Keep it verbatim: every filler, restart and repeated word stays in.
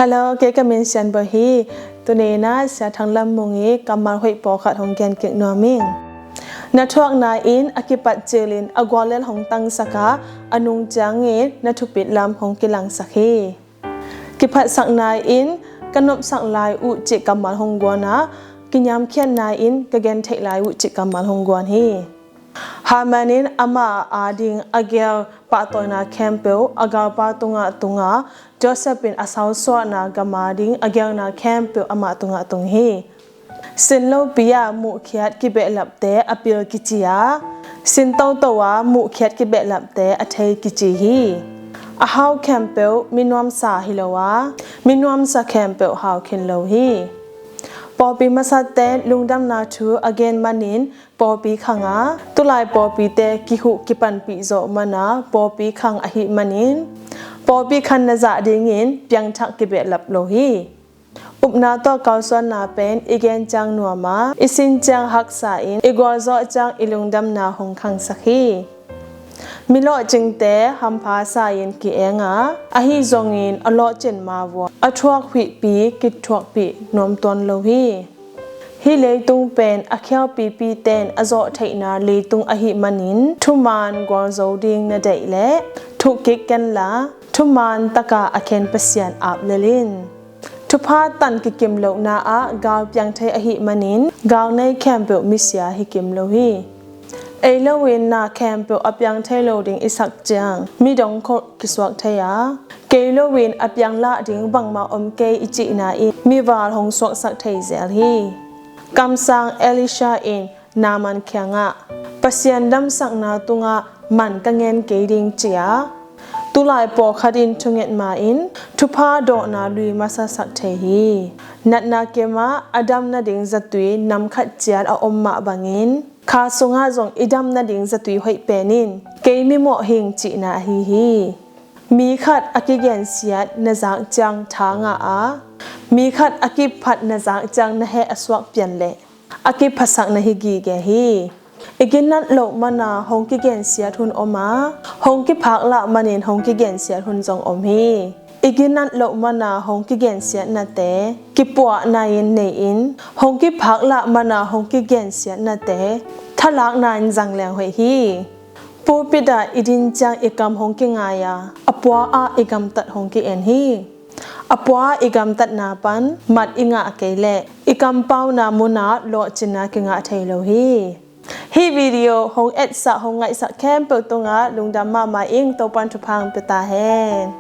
Hello, kei ka min Sian Bawi hi. Tuni in ah Sia Thang Lam Mung i kammal hoih pawlkhat hong gen kik nuam ing. Na thuakna in a kipat cilin a guallel hong tangsak a, a nung ciangin na thupit lam hong kilangsak hi. Kiphatsakna in ka nopsak lai uh cih kammal hong guan a, kiniamkhiatna in ka gentheih lai uh cih kammal hong guan hi. Haman in ama ading a gel pahtawina khempeuh a galpa tungah tung a, Joseph in a sausuahna gam ading a gelna khempeuh amah tungah tung hi. Sin lopi a muhkhiat kibehlapte a pil kici a, sin toto a muhkhiat kibehlapte a thei kici hi. A hau khempeuh minuamsa hi lo a, minuamsa khempeuh hau khin lo hi. Pawlpi masate lungdamna thu a gen manin pawlpi khang a, tulai pawlpite kihuh kipanpih zawh mana pawlpi khang ahih manin pawlpi khan na zah dingin piangthak kibehlap lo hi. Upna tawh kalsuanna pen i gen ciang nuam a, i sin ciang haksa in i gualzawh ciang i lungdamna hong khangsak hi. Mi lawhcingte hampha sa-in ki-eng a, ahi zongin a lawhcin mavua a thuak huihpi kithuakpih nuam tuan lo hi. Hih leitung pen a khialpipi ten a zawh theihna leitung ahih manin thuman gualzo ding na deih leh thukkik kenla thuman taka a khen Pasian ap lel in. Thupha tan kikim lohna ah gal piang thei ahih manin gal nei khempeuh misia hi kim lo hi. Ei loin na khempeuh a piang thei lo ding i sak ciang midong khol kisuak thei a, kei loin a piang lah ding bangmah om kei i cihna in mival hong suaksak thei zel hi. Kamsang Elisha in Naaman kiangah Pasian damsakna tungah man ka ngen kei ding ci a, tulai pawlkhat in thunget ma-in thupha dawhna lui masa sak thei hi. Natna kimah a dam nading zatui nam khat ciat a om mah bangin kha sungah zong i dam nading zatui hoih pen in kei mimawh hing cihna ahi hi. Mi khat a kigensiat na zak ciang tha ngah a, mi khat a kiphat na zak ciang na heh a suak pian leh a kiphasak na hi gige hi. I ginat loh mana hong kigensiat hun om a, hong kiphak lah manin hong kigensiat hun zong om hi. I ginat loh mana hong kigensiatnate kipuahna in nei in, hong kiphak lah mana hong kigensiatnate thalakna in zangleng hoih hi. Pulpit ah i din ciang i kam hong kingai a, a pua ah i gamtat hong ki-en hi. A pua i gamtatna pan mat i ngah kei leh i kampauna munah lawhcinna kingah thei lo hi. Hih video hong etsah hong ngaihsak khempeuh tungah lungdam mahmah ing. Topan thupha hong pia ta hen.